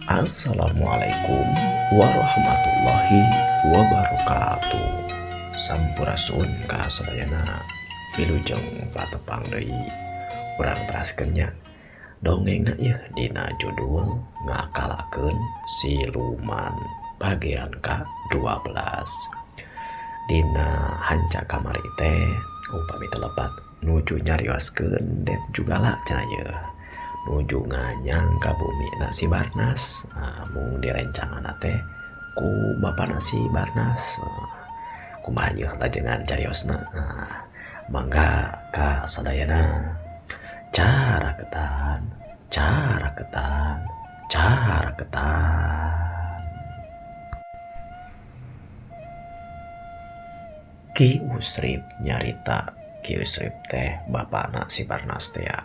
Assalamualaikum warahmatullahi wabarakatuh. Sampurasun ka sadayana, wilujeng patepang deui. Urang teraskeun nya dongengna yeuh dina judul Ngakalakeun Siluman bagian ka-12. Dina hanca kamari teh upami teu lepat nuju nyarioskeun Den Jugala cenah yeuh nuju nganyang ka bumi na si Barnas. Nah, mung direncanganna teh ku bapana si Barnas. Kumaha yeuh lajengan cariosna? Nah, mangga ka sadayana. Caraketan, caraketan, caraketan. Ki Usrip nyarita, Ki Usrip teh bapana si Barnas teh ya.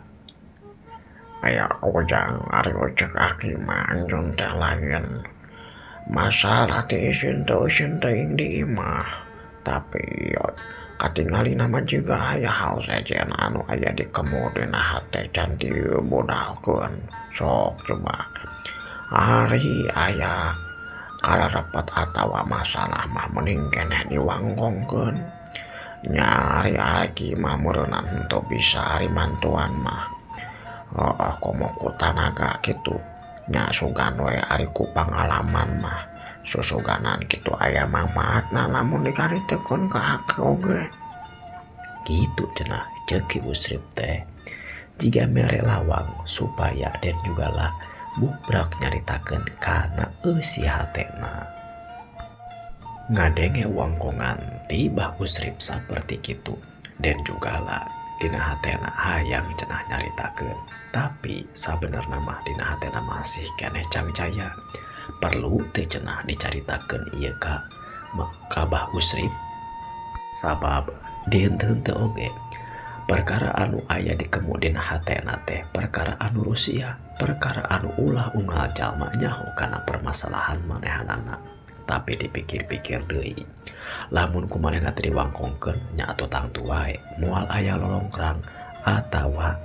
Aya ujang ari ucek aki mah anjeun teh lain masalah ti isin teu isin teuing di imah, tapi katingalina mah jiga aya hal sejen anu aya di kemud dina hate can dibudalkeun. Sok coba ari aya kalarepet atawa masalah mah mending keneh diwangkongkeun. Nya ari aki mah meureunnan henteu bisa ari mantuan mah. Heeh, komo ku tanaga kitu nya sugan we ari ku pangalaman mah susuganan kitu aya mangfaatna lamun dikaritekeun ka aki oge. Kitu cenah ceuk Ki Usrip teh jiga mere lawang supaya Den Jugala bukbrak nyaritakeun kana eusi hatena. Ngadenge wangkongan ti Bah Usrip saperti kitu, Den Jugala dina hatena hayang cenah nyaritakeun, tapi sabenerna mah dina hatena masih keneh cangcaya. Perlu teh cenah dicaritakeun ieu ka Bah Usrip, sabab dihenteu-henteu oge perkara anu aya di kemudin hatena teh perkara anu rusia, perkara anu ulah unggal jalma nyaho kana permasalahan manehanana. Tapi dipikir-pikir deui, lamun ku manehna teh diwangkongkeun nya atuh tangtu wae moal aya lolongkrang atawa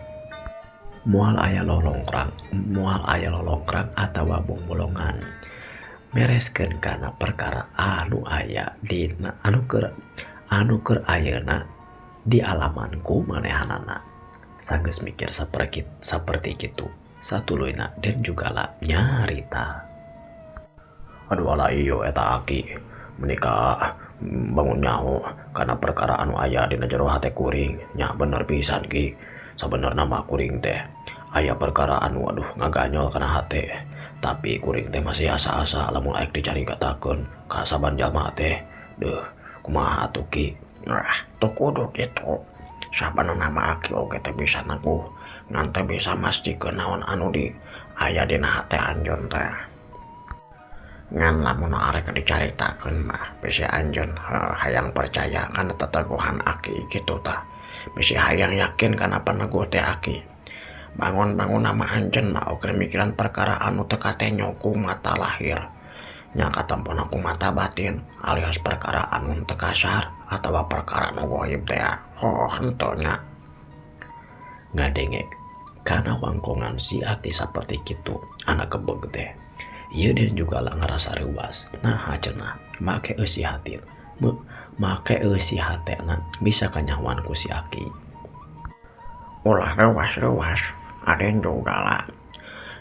moal aya lolongkrang, moal aya lolongkrang atawa bongbolongan mereskeun kana perkara anu aya dina anu keur ayeuna di alaman ku manehanana. Sanggeus mikir saperti kitu satuluyna Den Jugala nyarita. Aduh ala iyo eta aki menika bangun nyaho kana perkara anu aya dina jero hate kuring. Nya bener pisan ki, sabenerna mah kuring teh aya perkara anu aduh ngaganyol kana hate, tapi kuring teh masih asa-asa lamun aek dicaritakeun ka saban jalma teh. Deuh kumaha atuh ki? Nah, teu kudu kitu. Sabenerna mah aki oge teh bisa neguh ngan teh bisa mastikeun naon anu di aya dina hate anjeun teh. Ngan lamun arek dicaritakeun mah bisi anjeun hayang percaya kana teteguhan aki kitu tah. Bisi hayang yakin kana paneguh teh aki. Bangun-bangun nama anjeun mah oge mikiran perkara anu teu katenyo ku mata lahir. Nya katempona ku mata batin alias perkara anu teu kasar atawa perkara nu goib teh. Oh henteu nya. Ngadenge kana wangkongan si aki saperti kitu anak kebeg teh. Ieu Den Jugala ngarasa reuas. Naha cenah make eusi hati. Make eusi hatena bisa kanyahoan ku si aki. Ulah reuas-reuas, Aden Jugala.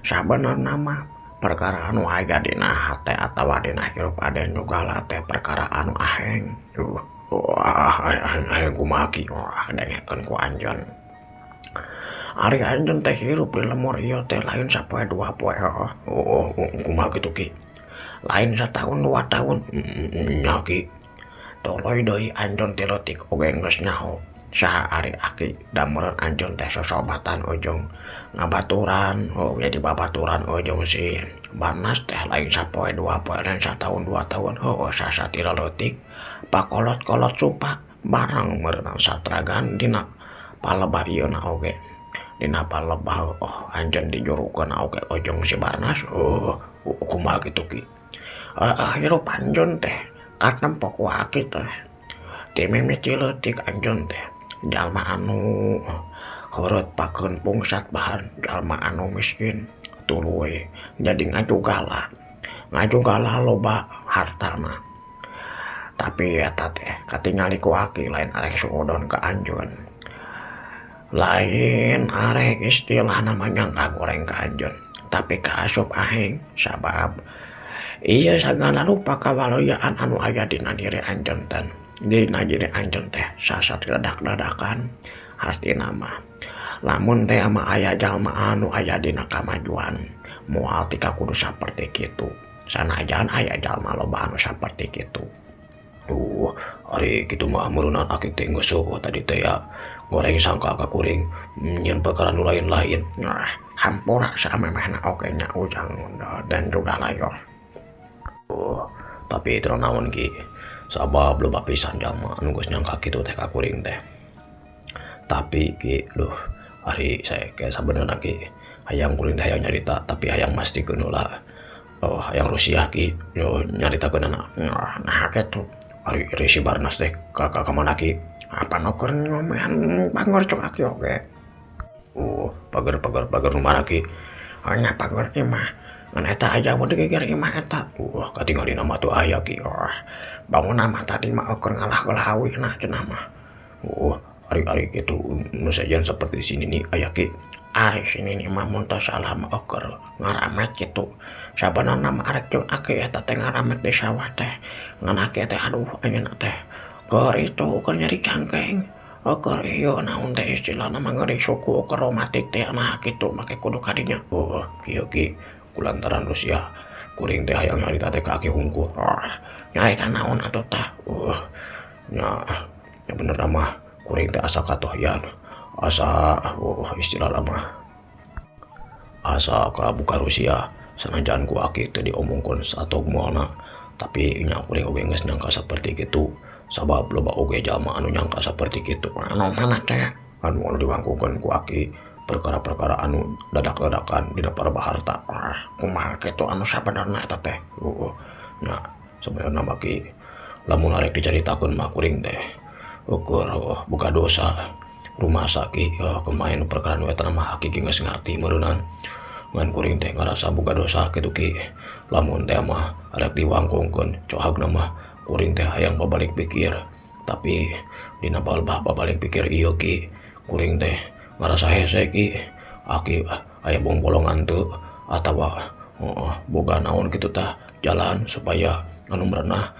Sabenerna mah perkara anu aya dina hate atawa dina hirup Aden Jugala teh perkara anu aheng. Wah, aheng kumaha ki? Wah, dengekeun ku anjeun. Ari anjeun teh hirup di lemur ieu teh lain sapoe dua poe heuh. Oh, kumaha kitu ki? Lain satahun dua tahun. Nya ki. Tuluy deui anjeun ti leutik oge geus nyaho saha ari aki da meureun anjeun teh sosobatan ujung ngabaturan, oh jadi babaturan ujung si Barnas teh lain sapoe dua poe lain satahun dua tahun. Heuh, sasa ti leutik pakolot-kolot supa bareng meureunang satragan dina palebah ieu na oge. Dina palebah oh anjeun dijurukeun oge ujung si Barnas. Oh, kumaha kitu ki? Hirup anjeun teh katempo ku aki teh. Ti mimiti leutik anjeun teh jalma anu heureut pakeun pungsat bahan jalma anu miskin. Tuluy jadi ngajugala ngajugala loba hartana. Tapi eta teh katingali ku aki lain arek suudon ka anjeun, lain arek istilah namanya ngagoreng ka anjeun, tapi kaasup aheng sabab ieu sagala rupa kawaloyaan anu aya dina diri anjeun teh, dina diri anjeun teh sasat dadak-dadakan. Hartina mah lamun teh ama aya jalma anu aya dina kamajuan moal tika kudu saperti kitu, sanajan aya jalma loba anu saperti kitu. Ari kitu mah meureunnan aki teh geus tadi teh ya goreng sangka ka kuring nyeun perkara nu lain-lain. Nah, hampura samemehna oge nya Ujang dan juga layoh. Tapi teu naon ki, sabab loba pisan jalma anu geus nyangka kitu teh ka kuring teh. Tapi ki duh ari saya kayak sabenerna ki hayang kuring teh hayang nyarita, tapi hayang mastikeun heula. Oh, hayang Rusia ki yo nyaritakeunana. Nah kitu. Ari si Barnas teh ka ka mana ki? Apa nu keur ngomean pangor cok aki oge. Oh, pager-pager pager nu mana ki? Nya pager imah. Ngan eta aya we digigir imah eta. Wah, katingalina mah tuh aya ki. Wah, bangun mah tadi mah keur ngalah heula hawina cenah mah. Oh, ari-ari kitu nu sajian seperti sini nih aya ki. Ari sini nih mah mun teu salah mah keur ngaramet kitu. Sabenerna mah arek jeung aki eta teh ngaramet di sawah teh. Ngan aki teh aduh ayeuna teh keur itu keur nyeri cangkeng. Keur ieu naon teh istilahna mah ngeri suku keur romatik teh nah kitu make kudu kadinya. Oh, kieu ki kulantaran Rusia kuring teh hayang nyarita teh ka aki hungkul. Oh, nyarita naon atuh tah? Nya nya bener mah kuring teh asa katohyan, asa istilah mah asa kabuka Rusia. Sanajan ku aki teh diomongkeun satog moalna, tapi nya kuring oge geus nyangka saperti kitu, sabab loba oge jalma anu nyangka saperti kitu. Anu mana teh? Anu anu diwangkungkeun ku aki perkara-perkara anu dadak-dadakan dina parabah harta. Ah, kumaha kitu anu sabenerna eta teh? Nya sabenerna mah ki lamun arek dicaritakeun mah kuring teh ukur buka dosa rumasa ki kemain perkara nu eta mah aki ge geus ngarti meureunnan. Ngan kuring teh ngarasa boga dosa kitu ki. Lamun teh mah arek diwangkungkeun cohagna mah kuring teh hayang babalik pikir, tapi dina balbah babalik pikir ieu ki kuring teh ngarasa hese ki. Aki aya bongbolongan teu atawa boga naon kitu tah jalan supaya anu merenah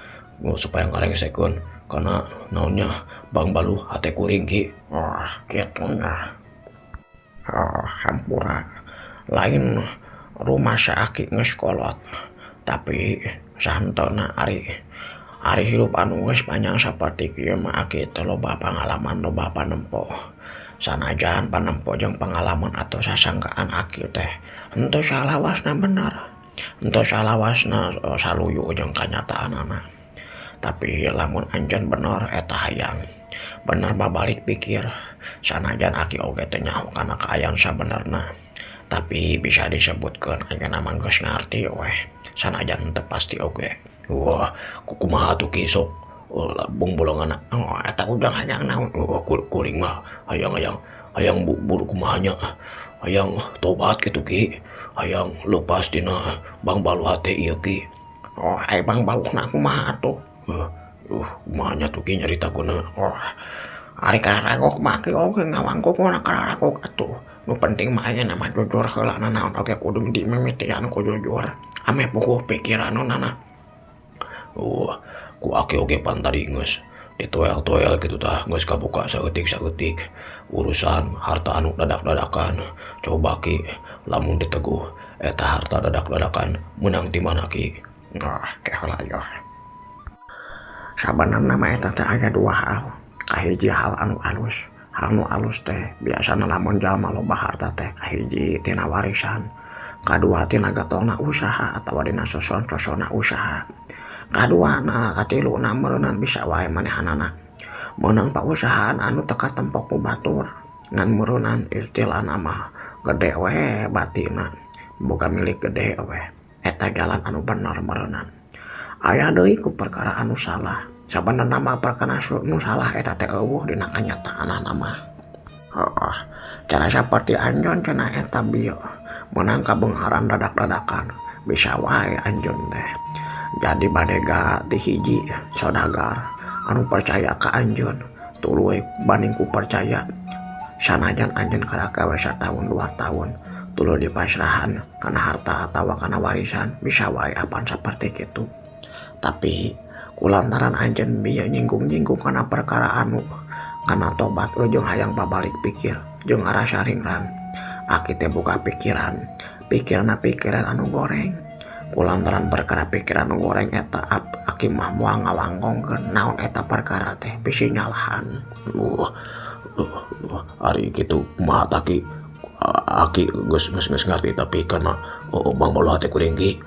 supaya ngarengsekeun kana naonnya bang baluh hate kuring ki. Wah, kitu nya. Oh, hampura. Lain rumah saaki geus kolot, tapi santona ari ari hirup anu geus panjang saperti kieu mah aki teh loba pangalaman loba panempo. Sanajan panempo jeung pangalaman atau sasangkaan aki teh henteu salawasna bener, henteu salawasna saluyu jeung kanyataanana. Tapi lamun anjeun bener eta hayang bener babalik pikir, sanajan aki oge teh nyaho kana kaayaan sabenerna, tapi bisa disebutkeun ayeuna mah geus ngarti weh, sanajan teu pasti oge. Wah, kumaha tuh ki sok bongbolonganna? Oh, eta ujang hayang naon? Oh, kuring mah hayang hayang hayang buru kumaha nya, hayang tobat kitu ki, hayang lepas tina bang balu hate ieu ki. Oh, ai bang baluhna kumaha atuh? Kumaha nya tuh ki nyaritakeunna? Oh, ari kararagok mah ki oge ngawangkungna kararagok atuh. Nu penting mah ayeuna mah jujur heula nanaon oge kudu dimimitian ku jujur. Ame puguh pikiranana. Ku aki oge pan tadi geus ditoel-toel kitu tah, geus kabuka saeutik-saeutik urusan harta anu dadak-dadakan. Coba ki lamun diteguh eta harta dadak-dadakan meunang ti mana ki? Nah, ke heula ieu. Sabenerna mah eta teh aya dua hal. Kahiji hal anu alus. Hal nu alus teh biasana lamun jalma loba harta teh kahiji tina warisan, kadua tina getolna usaha atawa dina soson-sosona usaha. Kaduana katiluna meureunnan bisa wae manehanana meunang pausahaan anu teu katempo ku batur, ngan meureunnan istilahna mah gede we batina, boga milik gede we. Eta jalan anu bener meureunnan. Aya deui ku perkara anu salah. Sabenerna mah perkara nu salah eta teh eueuh dina kanyataanana mah. Heeh, Cara saperti anjeun cenah eta bieu meunang kabeungharan dadak-dadakan bisa wae anjeun teh. Jadi badega ti hiji sodagar anu percaya ka anjeun tuluy banding ku percaya sanajan anjeun karaka we sataun 2 tahun tuluy dipasrahan kana harta atawa kana warisan bisa wae apan saperti kitu. Tapi kulantaran anjeun bieu nyinggung-nyinggung kana perkara anu kana tobat jeung hayang pabalik pikir jeung ngarasa ringrang. Aki teh buka pikiran, pikirna pikiran anu goreng. Kulantaran perkara pikiran anu goreng eta aki mah moal ngawangkongkeun naon eta perkara teh bisi nyalahan. Ari kitu kumaha tah Ki? Aki geus ngarti tapi kana Bang Balu hate kuring Ki.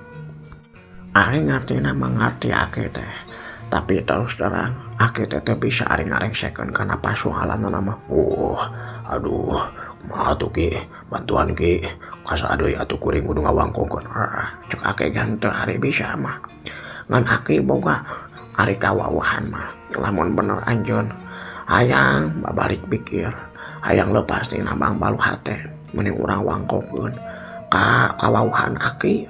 Ari ngartina mah ngarti aki teh. Tapi terus terang aki teh teu bisa ari ngarengsekeun kana pasualanna mah. Aduh, kumaha tuh Ki? Bantuan Ki. Kasa deui atuh kuring kudu ngawangkongkeun. Cek aki ganteng ari bisa mah. Ngan aki boga ari kawawahan mah. Lamun bener anjeun hayang babalik pikir, hayang lepas tina Bang Balu hate mending urang wangkongkeun ka kawawahan aki.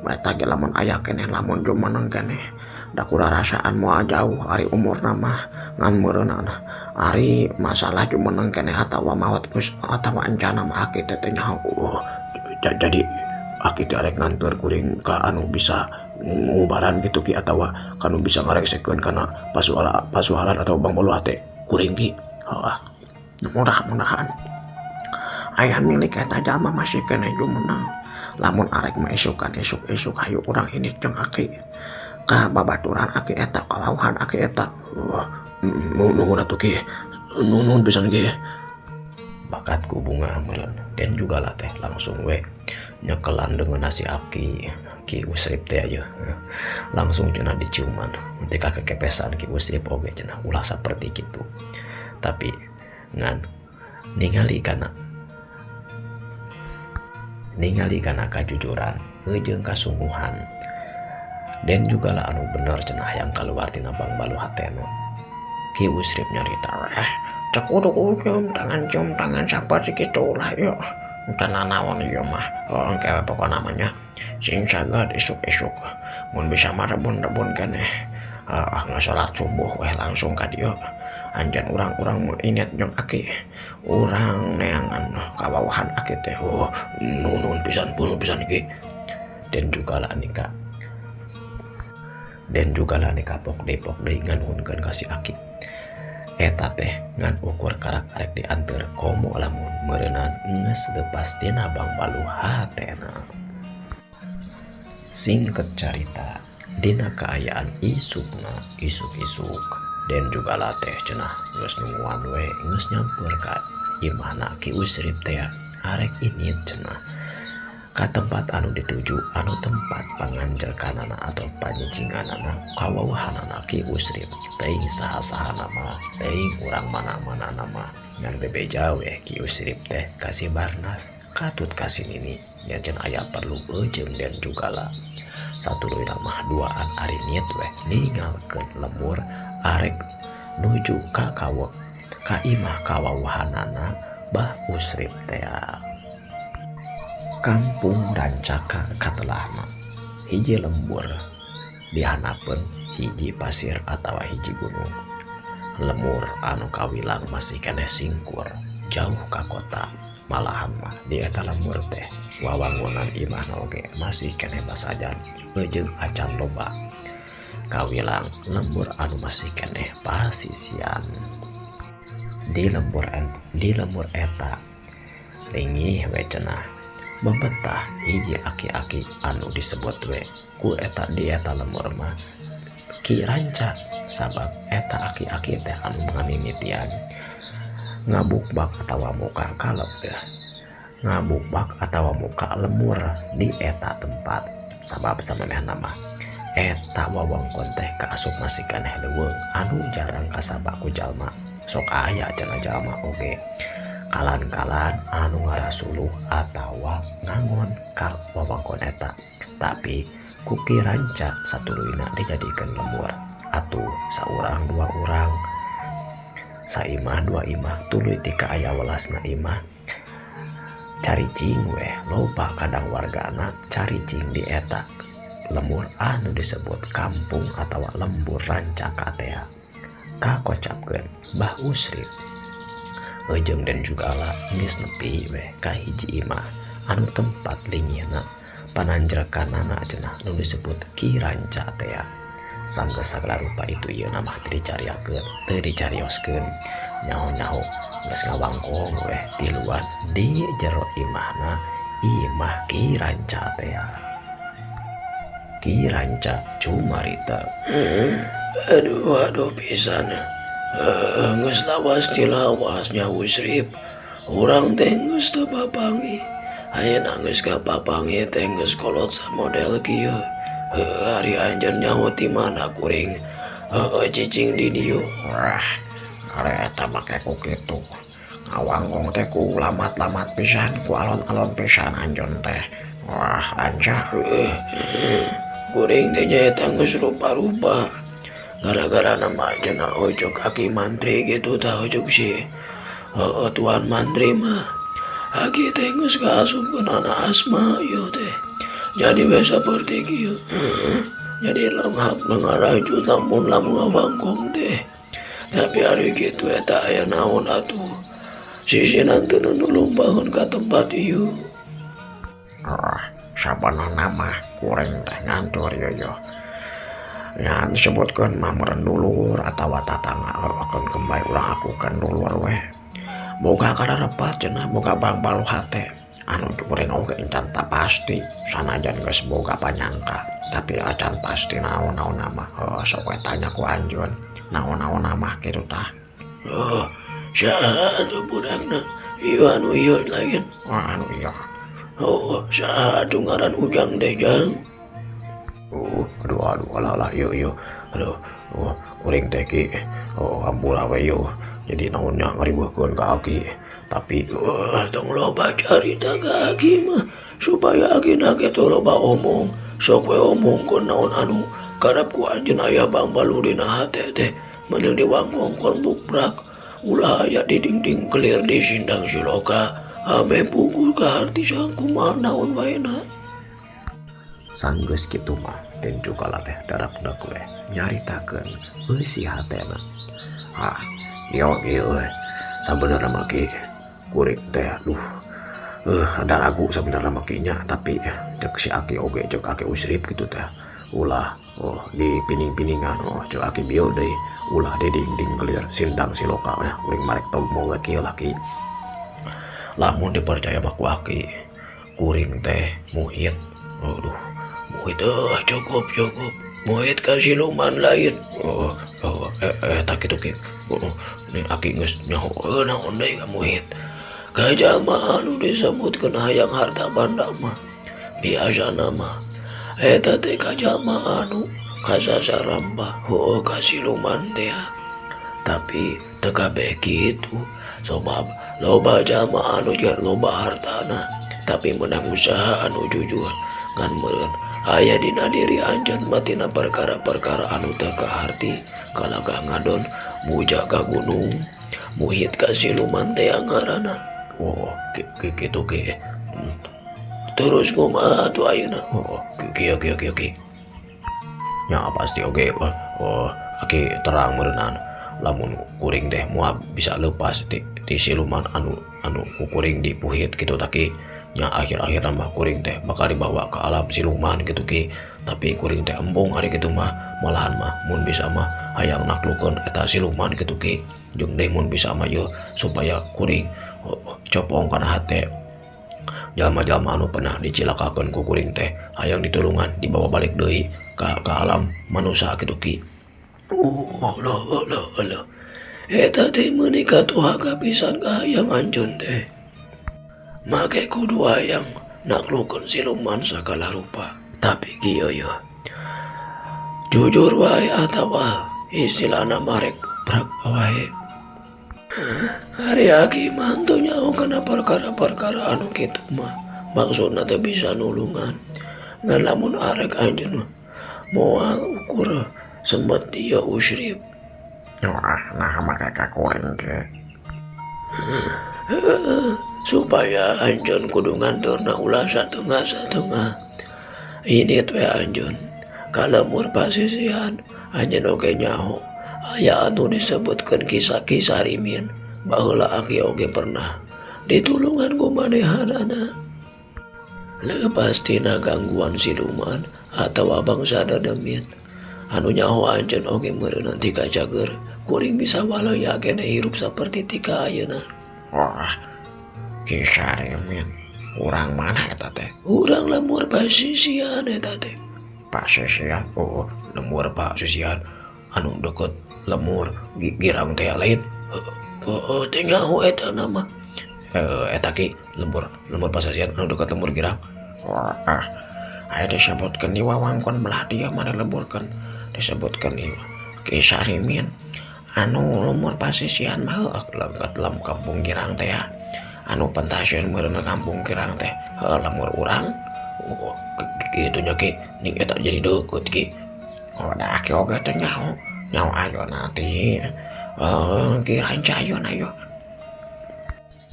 Eta ge lamun aya keneh lamun jumeneng keneh da kurarasaan moal jauh ari umurna mah ngan meureunana ari masalah jumeneng keneh atawa maot geus atawa encana mah aki teh teu nyaho. Jadi aki teh arek nganteur kuring ka anu bisa ngubaran kitu Ki atawa ka anu bisa ngarengsekeun kana pasualan atawa Bang Balu hate kuring Ki. Heeh. Mudah-mudahan aya milik eta jalma masih keneh jumeneng. Lamun arek mah esukan esuk-esuk hayu urang ini jeung aki ka babaturan aki eta kalauhan aki eta. Nuhun atuh Ki. Nuhun pisan Ki. Bakat ku bunga meureun den juga lah teh langsung we nyekelan dengan nasi aki Ki Usrip teh aja langsung cenah diciuman nanti kakek kepesan Ki Usrip oge cenah ulah saperti kitu. Tapi ngan ningali kana kajujuran jeung kasungguhan den juga lah anu bener cenah yang keluar tina Bang Balu hatena. Ki Usrip nyarita cek uduk cium tangan saperti kitu lah yeuh. Kana naon ieu mah engke we pokona mah nya sing saged isuk-isuk mun bisa mah rebun-rebun keneh. Ngasolat subuh weh langsung ka dieu. Anjan urang-urang mun inget jeung aki urang neangan kawawahan aki teh. Nuhun pisan nuhun pisan Ki. Den juga lah nikah. Den juga lah nikah pok deui nganuhunkeun ka si aki. Eta teh ngan ukur karak arek dianteur komo lamun meureunan geus leupas tina Bang Balu hatena. Singkat carita dina kaayaan isukna isuk-isuk den juga lah teh cenah geus nungguan we geus nyamper ka imahna Ki Usrip teh arek init cenah ka tempat anu dituju anu tempat panganjelkanana atau panyicinganana kawawuhanana Ki Usrip teuing saha-sahana mah teuing urang mana-mana mah ngan bebeja we Ki Usrip teh ka si Barnas katut ka si Nini nya cenah aya perlu eujeung den juga lah satuluyna mah duaan ari niat we ninggalkeun lemur arek nuju ka kawe ka imah kawawuhanana Bah Usrip teh. Kampung Rancakan katelahna hiji lembur dihanapeun hiji pasir atawa hiji gunung. Lemur anu kawilang masih keneh singkur jauh ka kota malahan mah di eta lemur teh wawangunan imahna oge masih keneh basajan jeung acan loba. Kawilang lembur anu masih keneh pasisian. Di lembur eta lingih we cenah bebetah hiji aki-aki anu disebut we ku eta di eta lemur mah Ki Ranca sabab eta aki-aki teh anu ngamimitian ngabukbak atawa muka kalep ya ngabukbak atawa muka lemur di eta tempat sabab samemehna mah eta wawangkon teh kaasup masih keneh leuweung anu jarang kasabak ku jalma sok aya cenah jalma oge kalan-kalan anu ngarasuluh atawa ngangon ka wawangkon eta tapi ku Ki Ranca satuluyna dijadikeun lemur atuh saurang dua urang saimah dua imah tuluy ti ka aya welasna imah Caricing weh loba kadang wargana caricing di eta lemur anu disebut kampung atawa lembur Rancaka tea. Kakocapkeun Bah Usrip jeung Den Jugala geus nepi weh ka hiji imah anu tempat linggihna pananjrekanana cenah nu disebut Ki Ranca tea. Sanggeus sagala rupa itu ieu mah teu dicariakeun, teu dicarioskeun, nyaho-nyaho geus ngawangkong weh tiluan di jero imahna, imah Ki Ranca tea. Ki Ranca cumarita, Aduh aduh pisan. Geus lawas ti lawas nya Usrip. Urang teh geus teu papanggih. Ayeuna geus kapapanggih teh geus kolot samodel kieu. Heuh, ari anjeun nyaho ti mana kuring heueuh cicing di dieu. Wah, ari eta make ku kitu. Ngawangkong teh ku lamat-lamat pisan, ku alon-alon pisan anjeun teh. Wah, Ranca. Heuh, kuring teh nyaeta geus rupa-rupa. Gara-gara nama cenah ojok aki mantri gitu tah ojok si heueuh tuan mantri mah. Aki teh geus kaasupkeun anak asma ieu teh. Jadi we saperti kieu. Jadi lenghap ngarajut lamun lamun ngawangkong teh. Tapi ari kitu eta aya naon atuh. Sisinan teu nu lumpangeun ka tempat ieu. Ah, sabenerna mah kuring teh ngantur ieu yo. Nya disebutkeun mah meureun dulur atawa tatangga keun kembali urang akukeun dulur weh. Boga kadarepat cenah boga bangbalu hate. Anu kuring oge encan tak pasti sanajan geus boga panyangka tapi acan pasti naon-naon mah. Heuh, sok we tanya ku anjeun naon-naon mah kitu tah. Oh, saha atuh budakna? Ieu anu ieu lain. Wah, anu ieu. Oh, saha atuh ngaran Ujang teh, Jang? Oh, aduh aduh alah alah ieu ieu. Aduh, oh, kuring teh ki. Oh, ampura we ieu. Jadi naonnya ngariweuhkeun ka aki. Tapi wah, tong loba carita ka aki mah supaya aki na ge teu loba omong. Sok we omongkeun naon anu karep ku anjeun aya bangbalu dina hate teh. Mending diwangkongkeun bukbrak. Ulah aya di dingding kelir di sindang siloka. Ame pungkur kaharti sangkumaha naon waena. Sanggeus kitu mah Den Jugala teh darak-dak we nyaritakeun eusi hatena. Ah, ieu ieu euy. Sabenerna mah ki kuring teh aduh. Rada ragu sabenerna mah ki nya, tapi cek si aki oge cek aki Usrip kitu teh. Ulah oh di pining-piningan oh cek aki bieu deui ulah di dingding kelir sindang siloka ya kuring marek tong moga kieu lah ki. Lamun dipercaya mah ku aki kuring teh muhit. Aduh, muhit cukup cukup. Muhit ka siluman lain. Oh, oh, tak kitu ki. Oh, nih aki geus nyaho naon deui ka muhit. Ka jalma anu disebutkeun hayang harta banda mah biasana mah eta teh ka jalma anu kasasarambah heueuh ka siluman teh. Tapi teu kabeh kitu. Sobab loba jalma anu jeung loba hartana tapi menang usaha anu jujur ngan meureun aya dina diri anjeun mah tina perkara-perkara anu teu kaharti kalagah ngadon muja ka gunung muhit ka siluman teh ngaranna. Oh, kitu ki. Terus kumaha atuh ayeuna? Oh, kieu kieu kieu ki. Nya pasti oge. Oh, aki terang meureunnan. Lamun kuring teh moal bisa lepas di siluman anu anu ku kuring dipuhit kitu tah ki. Nya akhir-akhir mah kuring teh bakal dibawa ke alam siluman gitu ki. Tapi kuring teh embung ari kitu mah, malahan mah mun bisa mah hayang naklukeun eta siluman gitu ki. Jeung deui mun bisa mah ieu supaya kuring copong kana hate jalma-jalma anu pernah dicilakakeun ku kuring teh hayang ditulungan dibawa balik deui ka alam manusia kitu ki. Oh, loh loh loh. Eta teh meuni katuhaka pisan ka hayang anjeun teh. Make kudu hayang naklukeun siluman sagala rupa. Tapi kieu ye. Jujur wae atawa istilahna marek brak wae. Ari aki mah teu nyaho kana perkara-perkara anu kitu mah. Maksudna teh bisa nulungan. Ngan lamun arek anjeun moal ukur semet dia Usrip. Wah, nah make ka kuring ke. Supaya anjeun kudu nganterna ulah satengah-satengah. Ini we anjeun ka lembur pasisihan anjeun oge nyaho aya anu disebutkeun Ki Sarimin. Baheula aki oge pernah ditulungan ku manehanana. Lepas tina gangguan siluman atawa bangsa dedemit. Anu nyaho anjeun oge meureunna tika cager kuring bisa walaya keneh hirup saperti tika ayeuna. Wah, Ki Sarimin urang mana eta teh? Urang lembur pasisian eta teh. Pasisian? Oh, lembur pasisian anu deket lemur girang teh lain. Oh, teh nyaho eta nama. Eta ki lembur pasisian anu deket lemur girang. Wah, aya disebutkeun di wawangkon belah dieu mana lemburkeun. Disebutkeun di Ki Sarimin anu lembur pasisian mah lengket lam kampung girang teh ya. Anu pentasieun meureun kampung girang teh lembur urang. Oh, kitu nya ki ning eta jadi deukeut ki. Oh, da ki oge teh nyaho. Nyaho ayo nanti. Ki Rancayon ayo.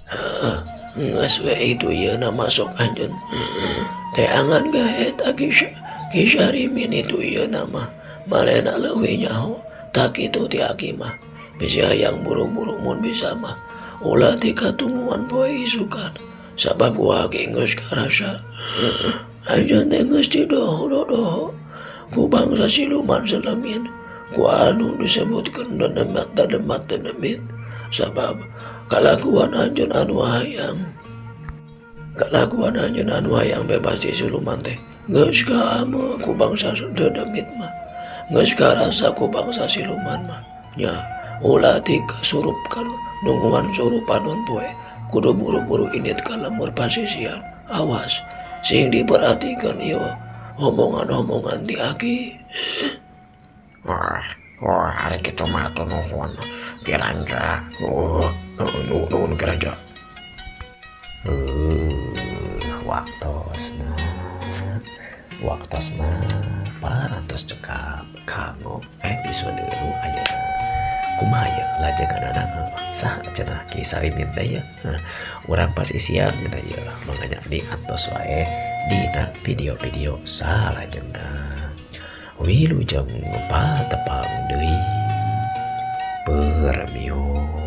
Heeh, geus we itu ieu na masuk anjeun. Teangan gae eta Ki Sarimin itu ieu na mah. Manehna leuwih nyaho tak kitu ti aki mah. Bisi hayang buru-buru mun bisa mah. Ulah ti katungguan poe isukan. Sabab ku aki geus karasa. Anjeun teh geus didoho-doho ku bangsa siluman selemin. Ku anu disebutkeun dedemat dedemat dedemit. Sabab kalakuan anjeun anu hayang. Kalakuan anjeun anu hayang bebas ti siluman teh geus kaameu ku bangsa dedemit mah. Geus karasa ku bangsa siluman mah. Nya ulah ti kasurupkan nungguan surupanon poe. Kudu buru-buru init ka lembur pasisian. Awas sing diperhatikan ieu omongan-omongan ti aki. Wah, wah, hari kitu mah atuh nuhun Ki Ranja. Oh, nuhun Ki Ranja. Waktosna parantos cekap kanggo episode nu ayeuna. Kumaha ye lajenganana saha cenah Ki Sarimin teh ye? Urang pasisian cenah ieu manganya diantos wae dina video-video salajengna. Wilujeng patepang deui. Permios.